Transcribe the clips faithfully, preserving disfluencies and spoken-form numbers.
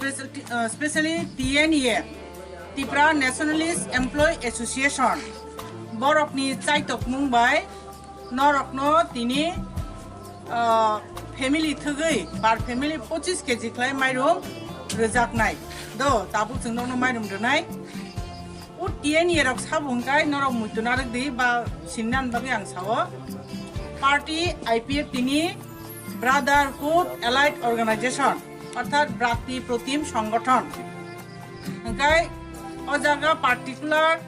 Special-, uh, specially T N E A, Tipra Nationalist Employee Association, borokni chaitokmung bai norokno tini, uh, family thwgwi per family pochis kg khlai mairum rwjaknai. Do, tabuk chwng nokno mairum rwnai. O T N E A rok sabo hwnkhe norok muitu narwk di ba sinna bagwi ang sao. Party I P F T ni Brotherhood Allied Organization, orthat Bratni Protim Songgothon. Hwnkhe o jaga particular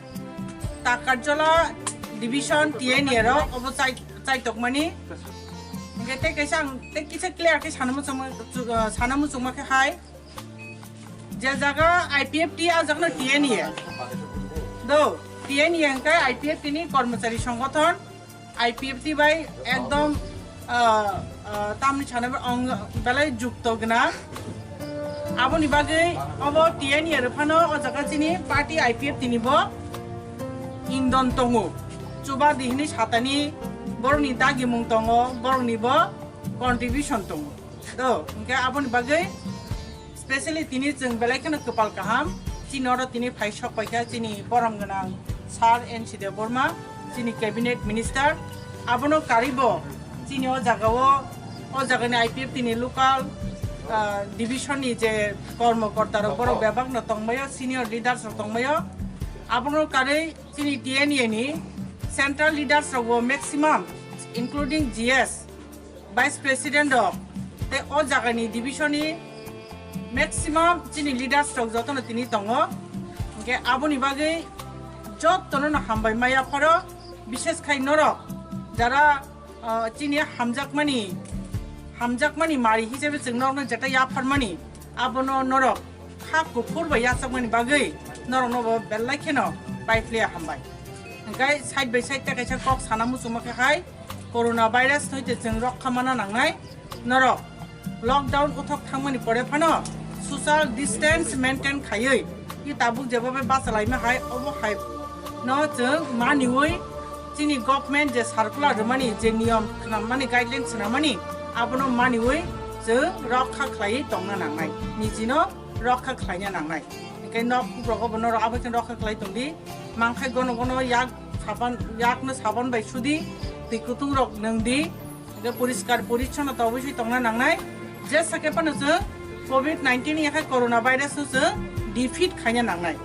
Takarjola Division T N E A rok obo chai-, chaitokmani. Hwnkhe tei kaisa ang tei kisa clear khe sana muchungma, chu-, ah, sana muchungma khe hai. Je jaga I P F T, a jaga no T N E A. Do, T N E A hwnkhe I P F T ni kormochari songgothon, I P F T bai ekdom, ah, ah, tamni sana ong belai jukto gwnang. Aboni bagwi obo T N E A rwphano o jaga chini party I P F T ni bo indon tongo. Chuba di hwnwi satani borokni dagimung tongo, borokni bo contribution tongo. Do, hwnkhe aboni bagwi specially tini chwng belai kheno kwpal kaham, chini oro tini phai sok paikha chini borom gwnang Sir N C Debbarma, chini cabinet minister, abono karibo chini o jagao, o jagani I P F T ni local, ah, division ni je kormo korta rok borok bebak no tongbaio, senior leaders rok tongbaio, abono karwi chini T N E A ni central leaders rok bo maximum, including G S, Vice President rok, tei o jagani division ni maximum chini leaders rok jotono tini tongo. Hwnkhe aboni bagwi jotono no hambai ma yapharo, bishes khai norok jara, ah, chini hamjakmani, hamjakmani mari hisabe chwng norokno jeta yapharmani, abono norok kha kuphur bai yachakmani bagwi norokno bo belai kheno paiphlaiya hambai. Hwnkhe side by side tei kaisa kok sana muchungma khe hai, corona virus hwite chwng rokha mana nangnai. Norok lockdown uthok thangmani pore phano social distance maintain khaiwi i tabuk jeba bai bachalaima hai, obo hai no chwng maniwi chini government je circular rwmani, je niyom khwnamani, guidelines swnamani, abono maniwi chwng rokha khlaiwi tongna nangnai, nijino rokha khlaina nangnai. Hwnkhe nok kuprogo bo norok abo khe rokha khlai tongdi. Mangkhai gono gono yak saban, yakno saban bai sudi, twi kutung rok nwngdi. Hwnkhe poriskar porichonnota obosoi tongna nangnai. Jesa khe phano chwng covid nineteen yakhai corona virus no chwng defeat khaina nangnai.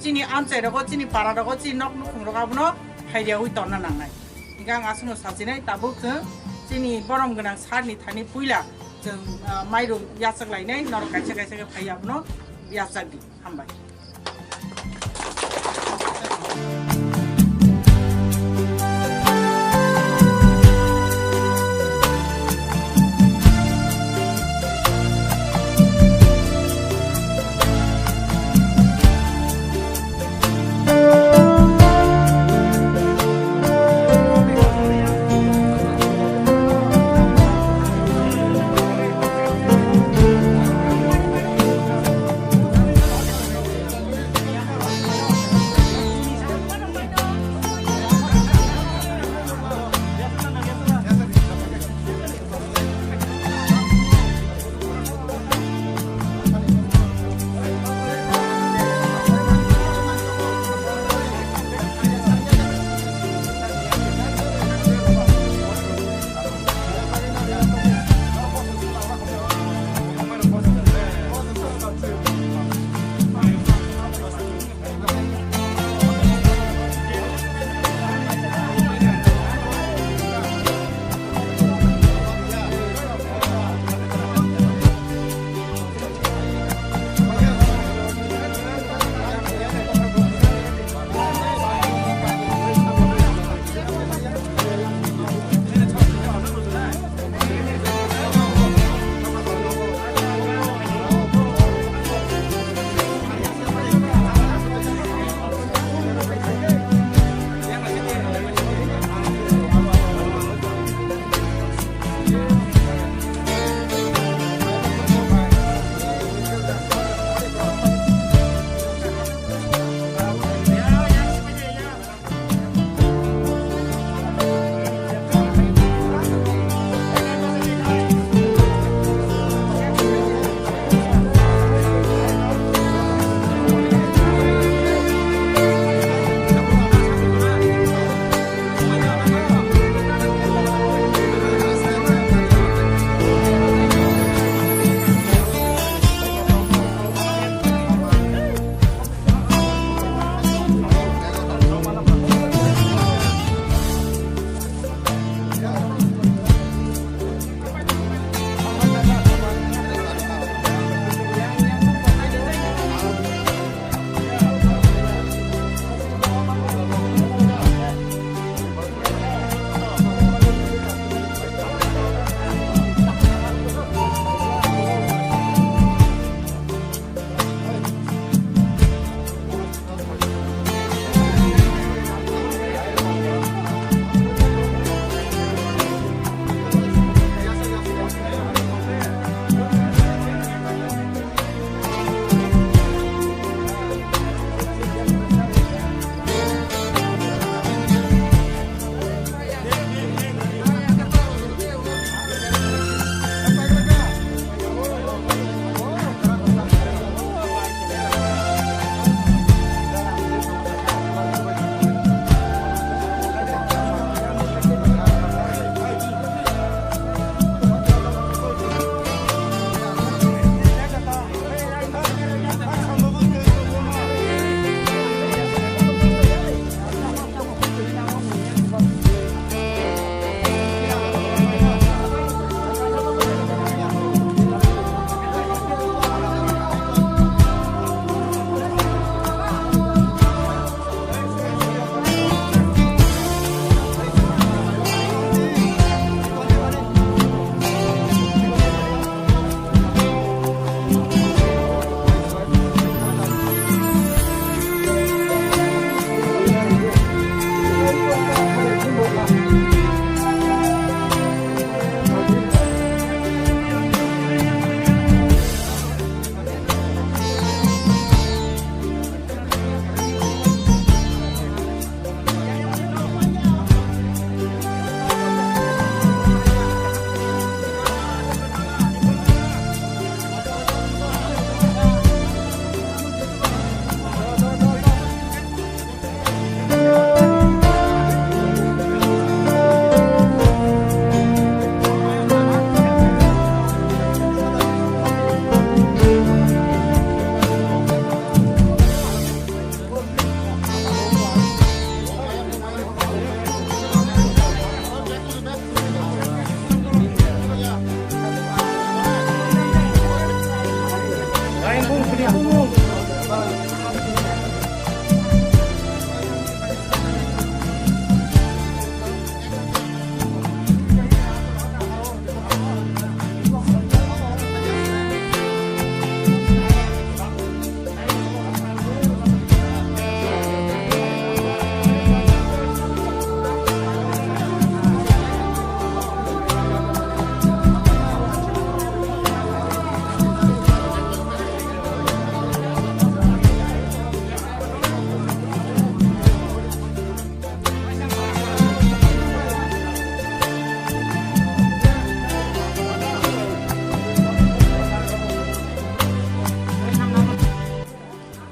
Chini amchai rogo, chini para rogo, chini nok nukhung rogo abono phaireui tongna nangnai. Hwnkhe ang aswkno sachinai, tabuk chwng chini borom gwnang sir ni thani puila chwng, ah, mairum yachak lainai, norok kaisa kaisa khe phai abono yachak di. Hambai.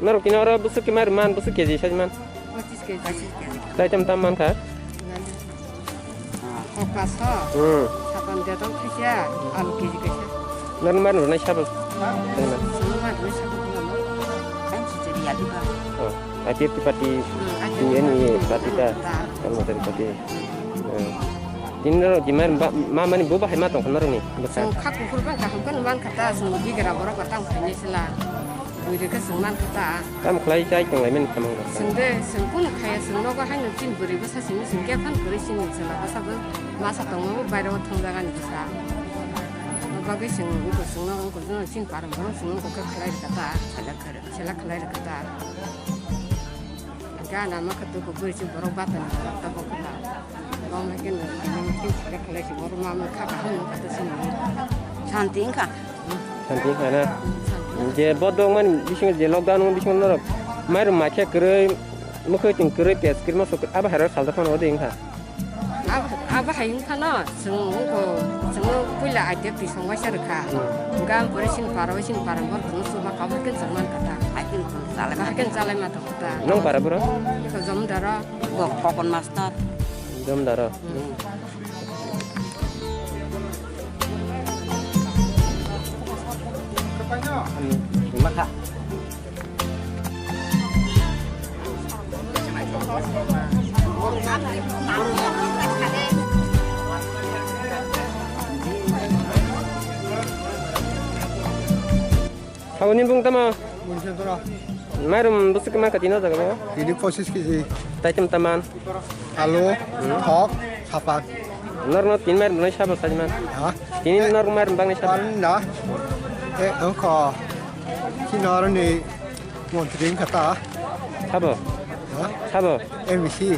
Norok kini oro bwswk khe mairum man, bwswk keji sai man? Pochis keji. Taitam tam man kha? Hokas ho. Hmm. Sapan de tong khisa, alu keji kaisa. Norok mairum rwnai sabo? Taiman. Sabo mairum rwnai sabo. Kan chichiri ya di ba. Oh, I P F T party, Hmm, I P F T T N E party ta. Ta. Kan motor party. Hmm. Tini norok di mairum ba, ma mani bo bahai ma tong kha norok ni bwkha? Chwng kha kuphur ba kaham khe man kha ta, chwng bigra borok ba tang khainai sila. Bui rwkhe chwng man kha ta. Tamo khlai chai tong lai mani samung rok. Chwng de, chwng kunu khaya, chwng nogo haino chini bwrwi bwsa simi chwng khe phan kwrwi chini chwla bwsa bo masa tongo, bairo o thangjaga ni bwsa. Bagwi chwng wngkha chwngno wngkha chini param borok chwng wngkha khe khlai rwkha ta. Chwla khlai rwkha ta. Gana ma kha tuku bwrwi chini borok batani borok ta bokha ta. Bong hai khe no, bong hai khe sila khalai si, borok ma ma kha kaham no kha ta sini. Santi wngkha. Santi wngkha na? Santi. Je bo dong mani bisingo je lockdown wng bisingo norok mairum mai khe kwrwi, mwkhwi twng kwrwi, pes kwrwi, moso kwrwi, abo hai rok salda phano odi wngkha. Abo, abo hai wngkha no, chwng wngkho, chwng puila aitep twi song waisa rwkha. Hmm. Hwnkhe ang pore sini para, sini para, borok chwng chuba kha, abo hai khe chwng man kha ta. Hai khe chwng chalai ma. Hai khe chalai ma tong kha ta. Nong para bro? Iko Jomdaro. Bo Kokon Master. Jomdaro. Hmm. Aboni bung tamo? Mairum bwswk ma kati no jaga o? Tini pochis kg. Taitam taman? Alu, hmm, thok, sapan. Norno tin mairum nai sabo sajman? Ha? Tini nor mairum bang nai sabo? Pan na. E, ongko. Kinor ni montri kata. Sabo? Ha? Sabo? M C.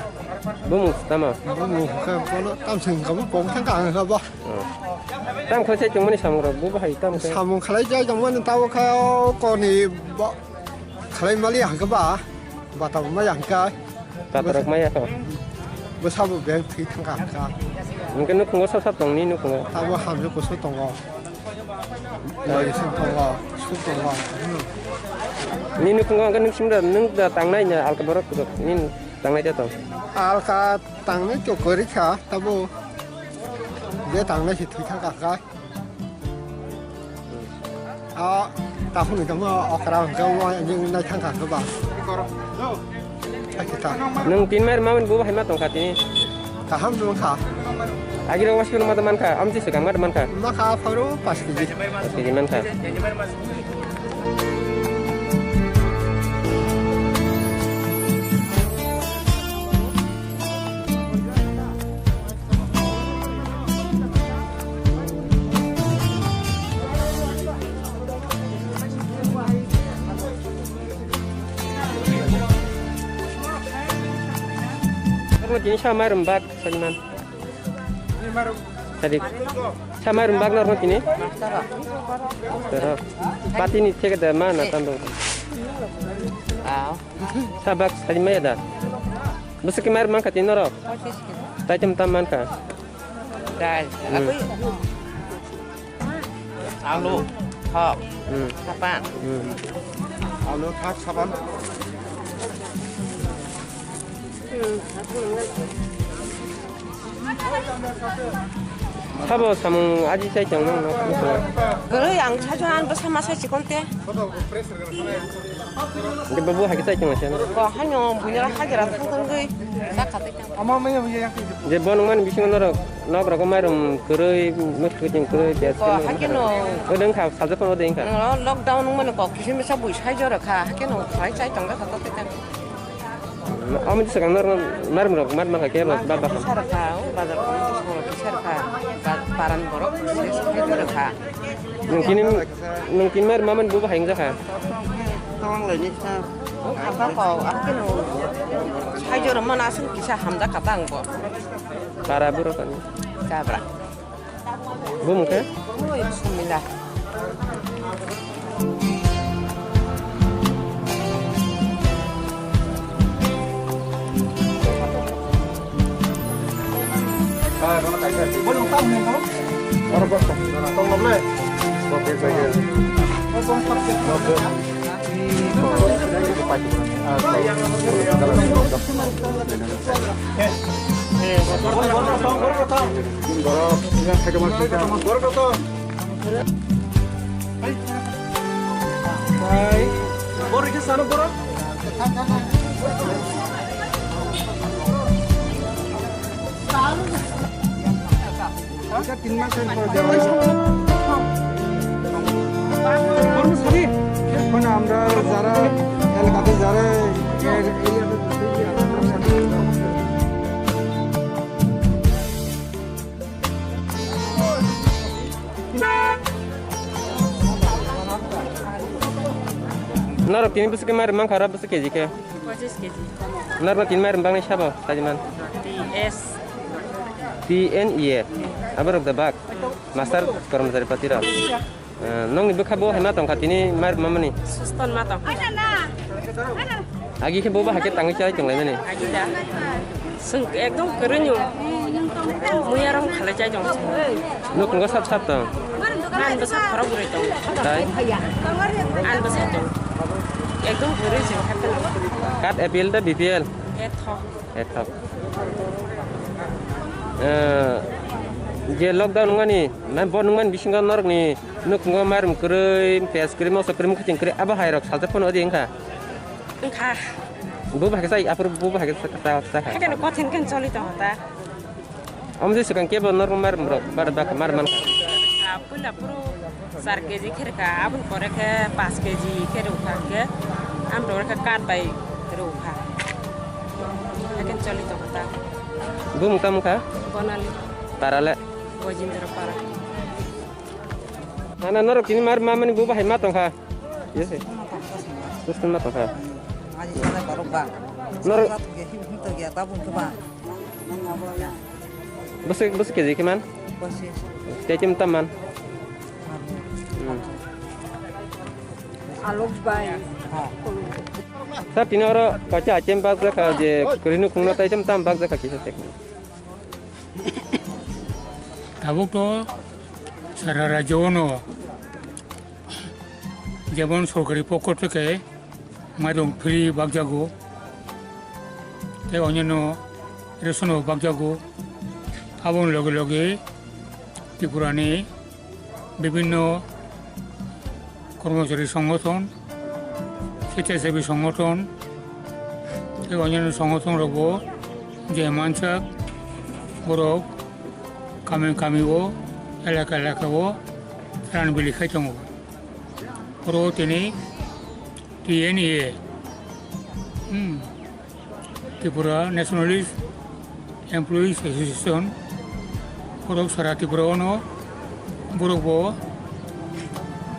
Bumung tamo? Bumung ka bono tam sing ka bo pong thang ka ang ka bo. Hmm. Tam khlai sai tongmani samung rok bo bahai tam khe. Samung khlai jai tongmani tabo kha o koni bo khlai mali hangka ba. Bata bo maya hangka. Bata rok maya kha. Bo sabo beng thwi thangka hangka. Hingke nukhungo sab sab tong ni nukhungo. Tabo hamjak kusu tongo. Lai sing tongo, suk tongo. Hmm. Ni nukhungo hingke nuk simra nung da tangnai na alka borok kudok. Ni tangnai da tong. Alka tangnai to kori kha tabo. Je tangnai si thwi thangka hangka. A, takhuk ni tamo okra hwnkhe omo nai thang kha ba. Thang khe ta. Nwng tin mar mamani bo hai ma tong kha tini. Kaham nwng kha. Agi rok wasikno ma man kha, amtwi swkang ma man kha. Ma kha pharo paanch kg. Paanch kg man kha. Tini sa mairum bak saliman. Tadi sa mairum bak norno tini. Tara. Pati ni theke da ma na tando. Aw. Sabak sari maya da. Bwswk khe mairum mankha tini norok? Pochis kilo. Taitam tam mankha? Dal. Hmm. Alu. Thok. Hmm. Sapan. Hmm. Alu, thok, sapan. Hmm. Alu. Sabo samung aji chai tong nang no. Gurui ang chajo an bwsa masa chikon te. Hwnkhe bo bo hai khe chai tong se. Ko haino buino hajira thang thang gui. Sakha tai tang. Ama maya maya yang. Je bo nungmani bisingo norok nok rok mairum kwrwi, mukti kuting kwrwi, piyaj kwrwi. Ko hakhe no. Odeng kha, sajak kono odeng kha. No, lockdown nungmani kok kisin bisa bui sai jora kha, hakhe no khwlai chai tong kha tai tang. Omo swkang norok mairum rok mar mankha khe ba ba. Kisa rwkha, o bazar kono kisa rwkha, ba-, paran borok kisa rwkha. Nwng kini, nwng kini mairum mamani bo bahai wngjakha. Tong lai ni sa. O kha kha kok, ang khe no sai jora mana aswk kisa hamjakha ta ang bo. Para borok ani. Jabra. Bumung khe? Oi, bismillah. এটা তিন মাসের পর দেওয়া হয়। এখন আমরা যারা এলাকাতে যারা এর, এই Norok tini bwswk khe mairum mankha oro bwswk keji khe? Pochis keji. Norok tini mairum bangni sabo, Sajiman? T S. T N E A. Aborok da bak? Master kormchari pati rok. Eh, nokni bwkha bo hai ma tongkha tini mairum mamani? Suston ma tongkha. Agi khe bo bahai khe tangwi chai tonglaimani? Agi da. Swng ekdom kwrwino. Muya rong khalai chai tong. Nukhungo sap sap tong. An bwsa khorok bwrwi tong. Tai? An bwsa tong. Ekdom bwrwi se kha tong. Kat A P L da B P L? Ethok. Ethok. Eh, je lockdown wngmani, na bo nungmani bisingo norokni nukhungo mairum kwrwi, piyaj kwrwi, moso kwrwi, mwkhwtwng kwrwi, abo hai rok sajak phano odi wngkha? Wngkha. Bo bahai khe chai, aphuru bo bahai khe cha, cha, cha kha. Hakhe no kothin khe choli tongo ta. Omo je swkang kebo norok mar, mar, bar, bar, mar, man kha. Ah, puila phuru char keji khe rwkha, aboni pore khe panch keji khe rwkha, hwnkhe amtwkhe kat bai rwkha. Hakhe choli tongo ta. Bumung tamo kha? Bonali. Tarale? Bojindra Para. Nana norok tini mar mamani bo bahai ma tongkha. Yes. Suston ma tongkha. Aji sana barok ba. Norok. Sat ge him him to ge tabun ke ba. Bwswk, bwswk keji khe man? Bwswk. Tei tei tam man? Hmm. Alok bai. Sir, tini oro kaisa item bak jakha je kwrwi nukhungno tei tei tam bak jakha kisa se. Tabuk to sara rajyo no jemon sorkari pokho theke mairum free bakjago, tei onyono ration bo bakjago. Aboni loge loge Tripura ni bibhinno kormochari songothon, swechasebi songothon tei onyono songothon rokbo je mansak borok kami kami o, elaka elaka o ran bili khai tongo. Oro tini T N E A, hmm, Tripura Nationalist Employees Association, borok sara Tripura ono borok bo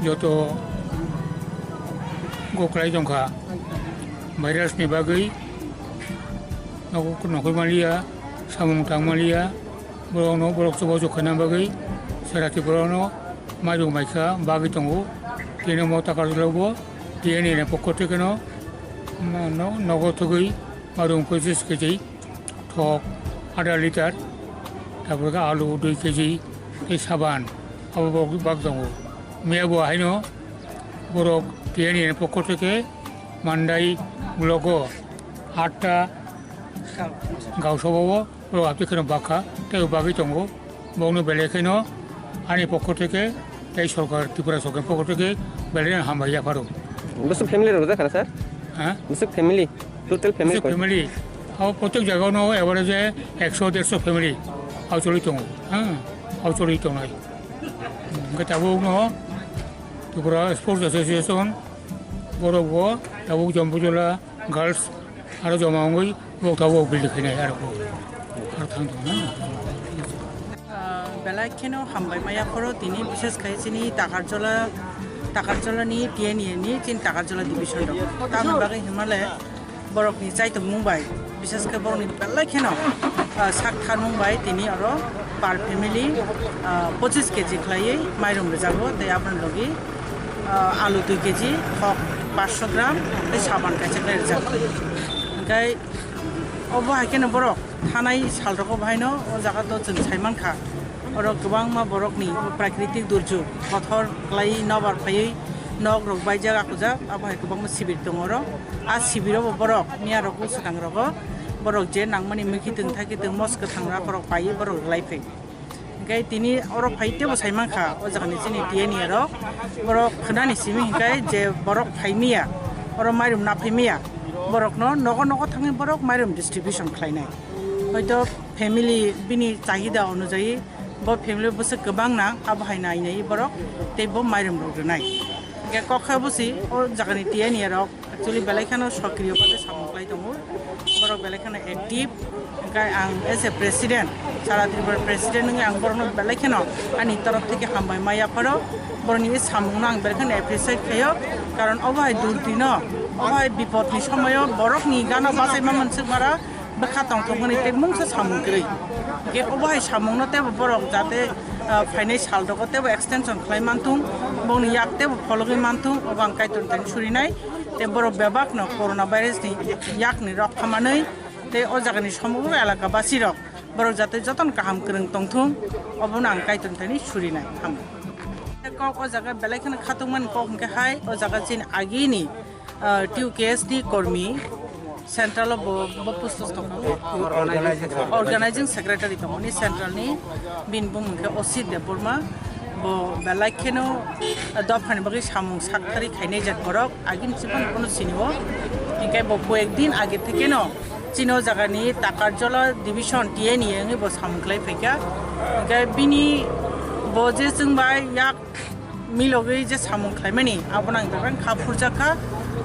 joto goklai tongkha virus ni bagwi, nogo nokoi maliya, samung tang maliya, borok no borok chubachu khaina bagwi sara Tripura ono mairum maikha bagwi tongo. Tini mo takar jolo bo T N E A ni pokho theke no, no, no, nogo thugwi mairum pachis keji, thok adha liter, tarpore khe alu dui keji tei saban, abo bo bak tongo. Miya bo haino borok T N E A ni pokho theke Mandai block o atta gausaba o borok apni kheno bakha tei bagwi tongo. Bongno belai kheno ani pokho theke tei sorkar, Tripura sorkar pokho theke belai hambai yapharo. Bwswk family rok jak khana, sir? Ha? Bwswk family? Total family Bwswk koi? Family. Abo protek jagao no average ekso derso family. Abo choli tongo. Ha? Abo choli tongnai. Hwnkhe tabuk no Tripura Sports Association borok bo tabuk Jambujola Girls aro joma wngwi bo tabuk build khainai aro bo. Aro thang tongo na. Ah, belai kheno hambai maya phoro tini bishes khai chini Takarjola, Takarjola ni T N A ni chini Takarjola division rok. Tamni bagwi himale borok ni chaitok mung bai, bishes khe borok ni belai kheno, ah, sak thar mung bai tini oro per family, ah, pochis K G khlaiwi mairum rwjago tei aboni logi, ah, alu dui K G, khok paanch sho gram tei saban kaisa khlai rwjago. Hwnkhe obo hai kheno borok thanai sal rogo bahaino o jaga to chwng sai mankha. Oro kwbangma borokni prakritik durjog, kothor kwlaiwi nobar phaiwi nok rok baijak, akujak, abo hai kwbangma sibir tongo oro. A sibiro bo borok miya rok, swkang rogo borok je nangmani mwkhitwng thaikitwng mos kwthang rap rok paiwi borok rwlai phai. Hwnkhe tini oro phai teibo sai mankha o jagani chini T N A rok, borok khwnani simi hwnkhe je borok phai miya, oro mairum na phai miya, borokno nogo nogo thangwi borok mairum distribution khlainai. Hoito family bini chahida onujayi bo family bwswk kwbang nang, abo hai nai nai borok tei bo mairum rok rwnai. Hwnkhe kok kha bwsi o jagani T N A rok actually belai kheno sokriyo bagwi samung khlai tongo. Borok belai kheno active. Hwnkhe ang as a president, Sara Tripura president wngwi ang borokno belai kheno ani torof theke hambai ma yapharo. Borokni samungno ang belai kheno appreciate khaio. Karon obo hai durtino, obo hai bipodni somoyo borokni gana bachaima mansukmara bwkha tongthokmani tei mungsa samung kwrwi. Hwnkhe obo hai samungno teibo borok jate, ah, phainai sal rogo teibo extension khlai manthung, bongni yak teibo phologwi manthung, obo ang Kaitor thani surinai. Tei borok bebakno corona virus ni yakni rok khamanwi tei o jagani somogro elaka basirok borok jate jotono kaham kwrwng tongthung, obono ang Kaitor thani surinai. Hambai. Kok o jaga belai kheno khatungmani kok hwnkhe hai o jaga chini agini ah, T U K S ni kormi, central o bo, bo post tongkha, organizing secretary tongmani central ni, bini bumung khe Osit Debbarma, bo belai kheno, ah, dophani bagwi samung sakthari khainai jak borok, agini chibon bono sinio, hingke bo koyek din age thekeno chini o jaga ni Takarjola division T N A wngwi bo samung khlai phaikha, hingke bini bo je chwng bai yak milogwi je samung khlaimani, abono ang bebak kha phurjak kha.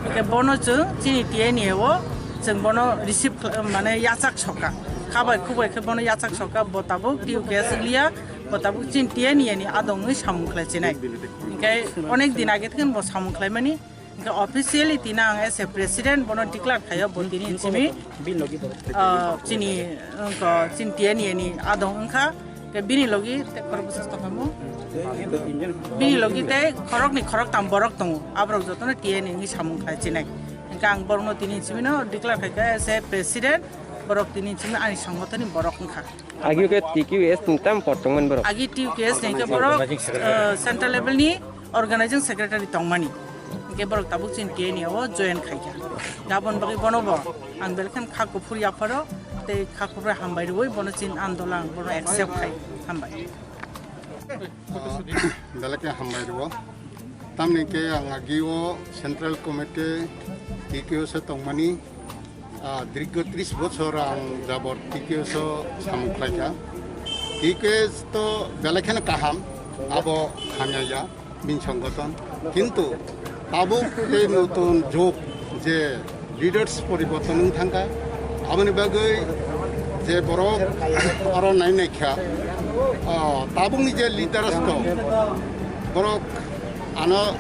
Hwnkhe bono chwng chini T N A o chwng bono receive khlai, mane yachak sokha. Kha bai khuk bai khe bono yachak sokha, bo tabuk T U K S wngya, bo tabuk chini T N A ni adong wngwi samung khlai chinai. Hwnkhe onek din age thwkhe bo samung khlaimani. Hwnkhe officially tini ang as a president bono declare khaio, bo tini simi, ah, chini, wngkha, chini T N A ni adong wngkha. Ke bini logi te khorok bwswk tongkhamu. Bini logi te khoroknwi khoroktam borok tongo. Aborok jotono T N A ni samung khlai chinai. Hwnkhe ang borokno tini chimino declare khaikha as a president. Borok tini chimi ani songothoni borok wngkha. Agi ke T Q S ni tam por tongmani borok. Agi T Q S ni ke borok, eh, central level ni organizing secretary tongmani. Hingke borok tabuk chini T N A o join khaikha. Aboni bagwi bono bo ang belai kheno kha kuphur yapharo tei kha kuphur hambai rwui bono chini andolan bono accept khai. Hambai. Ah, belai khe hambai rwo. Tamni khe ang agi o Central Committee T Q S o tongmani. Ah, dirgho tris bochor ang jabot T K S o samung khlaikha. T K S to belai kheno kaham, abo hamya ya, bini songothon. Kintu tabuk tei notun jug je leaders poriborton wng thangkha, aboni bagwi je borok aro nai naikha, ah, tabukni je leaders to, borok ano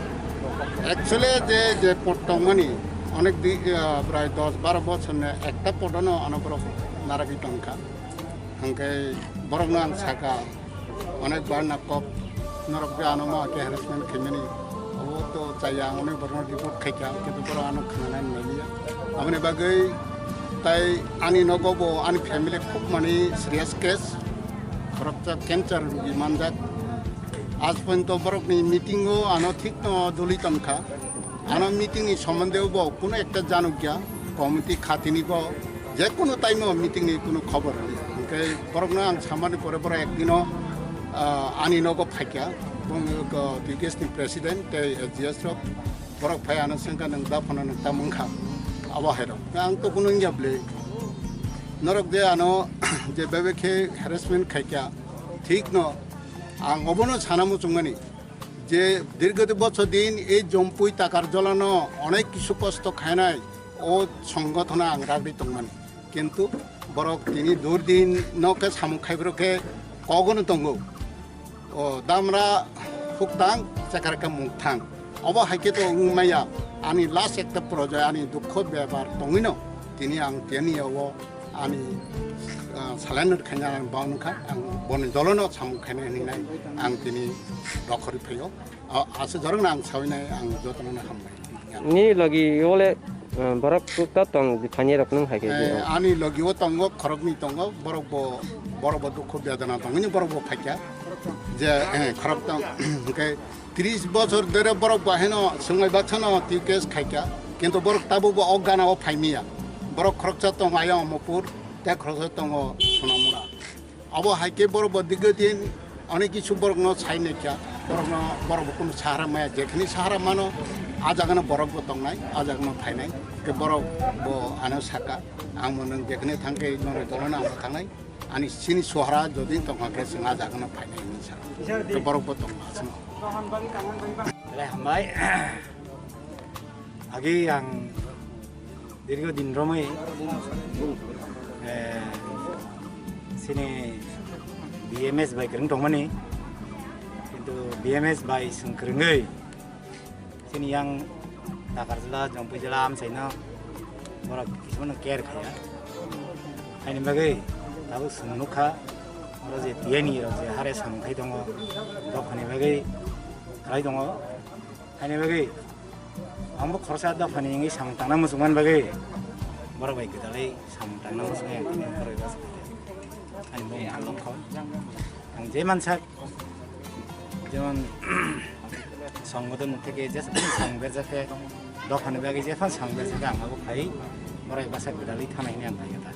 actually je, je pot tongmani, Onek di, ah, prai dos baro bochor ni ekta podono ano borok naragwi tongkha. Hingke borokno ang saka, onek bar na kok norok je ano ma ke harassment khaimani. Obo to chaya ang onek borokno report khaikha, kintu borok ano khnanai manliya. Aboni bagwi tai ani nogo bo ani family khub mani serious case, khoroksa cancer rugi manjak. Aaj porjonto borokni meeting o ano thik no doli tongkha. Ano meeting ni somonde bo kuno ekta janukya committee khatini bo je kuno time o meeting ni kuno khobor rwya. Hingke borokno ang samani pore borok ekdino Ah, ani nogo phaikha, bung, ah, T K S ni president tei S G S rok, borok phai ano sengkha, "Nwng da phano nwng tamo wngkha?" Abo hai rok. Ang to kunu wngya bwle. Norok je ano je bebe khe harassment khaikha, thik no, ang obono sana muchungmani je dirgho bosor din ei Jompui Takarjolano onek kisu kosto khainai o songgothona ang ragri tongmani. Kintu borok tini durdin no khe samung khaibrok khe kogono tongo. O damra huktang, chekar khe mukthang. Obo hai khe to wng maya, ani last ekta porojoy, ani dukho bepar tongwino tini ang tini o ani, ah, surrender khaina ang bang kha, ang boni dolono samung khaina hinwi nai ang tini dokhorwi phaio. O, aswk jorokno ang sawi nai, ang jotono hambai. Ni logi ole, eh, borok ta tong, phani rok nung hai khe. Eh, ani logi o tongo, khoroknwi tongo, borok bo, borok bo dukhu bedana tongo, ni borok bo phaikya. Je, eh, khorok tong, hwnkhe tris bosor dere borok bo haino swngwi baksano T K S khaikya, kintu borok tabuk bo o gana o phaimiya. Borok khoroksa tongo ayang Omopur, tei khoroksa tongo Sonamura. Abo hai khe borok bo dirgho din onek kisu borokno sai naikha, borokno, borok bo kunu sahara maya, jekhni sahara mano, a jagano borok bo tongnai, a jagano phainai. Khe borok bo ano saka, "Ang bo nwng jekhni thang khe noroi dolono ang bo thangnai, ani chini sohara jodi tongkha khe chwng a jagano phainai," hinwi sa. Khe borok bo tongma aswk. Belai hambai. Agi ang dirgho din romwi, eh, chini B M S bai kwrwng tongmani, kintu B M S bai chwng kwrwngwi chini yang Takarjala, Jompuijala amchaino borok kisamano care khaiya. Haini bagwi tabuk chwng nukha, oro je tiyani rok je hare samung khai tongo, dophani bagwi khlai tongo. Haini bagwi ang bo khoroksa dophani wngwi samung tangna muchungmani bagwi borok bai gwdalwi samung tangna muchungwi ang tini borok bai bachai kha. Ani bo ang nukha. Ang je mansak, jemon, songothon theke jephano samung berjak khe, dophani bagwi jephano samung berjak khe ang abo khai borok bai bachai gwdalwi thanai hinwi ang phai kha.